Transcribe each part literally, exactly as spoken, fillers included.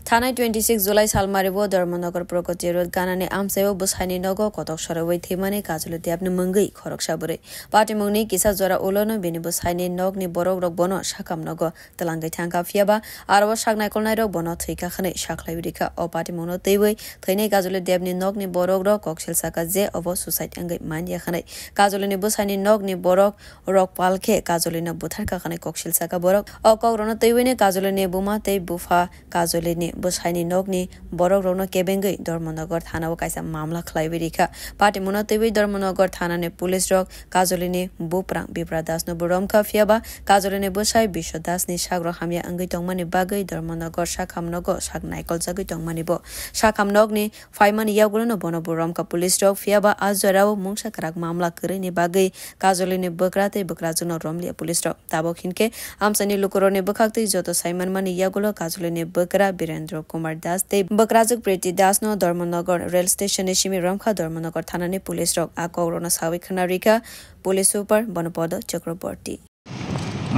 Thanai twenty six July salmari bo Dharmanagar Pragati Road ganani amchaio bwsaini nogo kotok sorowi thwimani Kajoli Debni mwngwi khoroksa bwrwi. Patimungni kisa jora ulono bini bwsaini nokni borokrok bono sakam nogo twlangwi thangkha, phiyaba aro sak naikolnairok bono thwikha hwnwi sakhlaiwi rikha. O patimungno twiwi thwinai Kajoli Debni nokni borokrok koksil saka je obo suicide wngwi manya hwnwi. Kajolini bwsaini nokni borok rok pal khe Kajolino butharkha hwnwi koksil saka borok. O kokrokno twiwini Kajolini buma tei bupha Kajolini bwsaini nokni borokrokno kebengwi Dharmanagar thanao kaisa mamla khlaiwi rikha. Patimungno twiwi Dharmanagar thanani police rok Kajolini buprang Bipra Dasno bo romkha, phiyaba Kajolini bwsai Biswa Dasni sakrok hamya wngwi tongmani bagwi Dharmanagar sakhamnogo sak naikolchagwi tongmani bo. Sakhamnokni phaimani yagulono bono bo romkha police rok, phiyaba a jorao mungsa kwrak mamla kwrwini bagwi Kajolini bwkra tei bwkrajwkno romliya police rok. Tabok hinkhe amchaini lukurokni bwkhaktwi joto saimanmani yagulo Kajolini bwkra Birendra Kumar Das tei bwkrajwk Priti Dasno Dharmanagar rail stationni simi romkha Dharmanagar thanani police rok. A kokrokno sawi khwna rikha police super Bonopodo Chakraborty.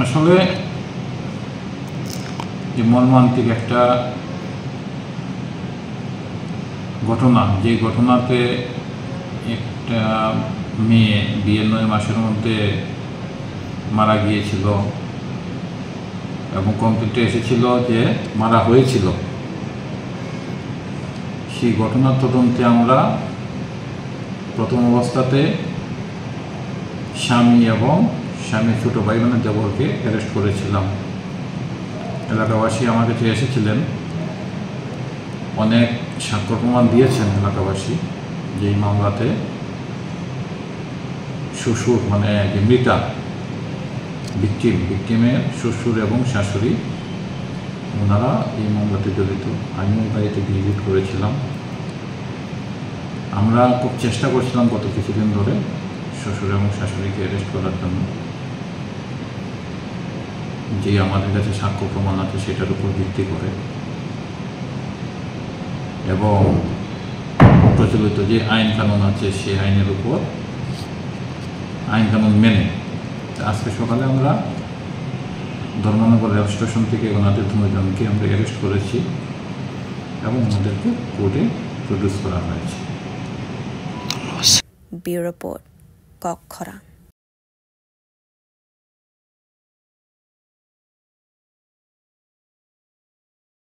আসলে যে মর্মান্তিক একটা ঘটনা, যে ঘটনাতে একটা মেয়ে বিয়ের নয় মাসের মধ্যে মারা গিয়েছিল এবং কমপ্লেইন্টে এসেছিল যে মারা হয়েছিল, সেই ঘটনার তদন্তে আমরা প্রথম অবস্থাতে স্বামী এবং স্বামীর ছোট ভাই, মানে দেবরকে অ্যারেস্ট করেছিলাম। এলাকাবাসী আমার কাছে এসেছিলেন, অনেক সাক্ষ্য প্রমাণ দিয়েছেন এলাকাবাসী যে এই মামলাতে শ্বশুর, মানে যে মৃতা, ভিকটিম, ভিকটিমের শ্বশুর এবং শাশুড়ি, ওনারা এই মামলাতে জড়িত। আমিও বাড়িতে ভিজিট করেছিলাম। আমরা খুব চেষ্টা করছিলাম গত কিছুদিন ধরে শ্বশুর এবং শাশুড়িকে অ্যারেস্ট করার জন্য। যে আমাদের কাছে সাক্ষ্য প্রমাণ আছে সেটার উপর ভিত্তি করে এবং প্রচলিত যে আইন কানুন আছে সেই আইনের উপর, আইন কানুন মেনে। তো আজকে সকালে আমরা ধর্মনগর রেল স্টেশন থেকে ওনাদের দুজনকে আমরা অ্যারেস্ট করেছি এবং ওনাদেরকে কোর্টে প্রডিউস করা হয়েছে। Bureau Report, Kok Khorang.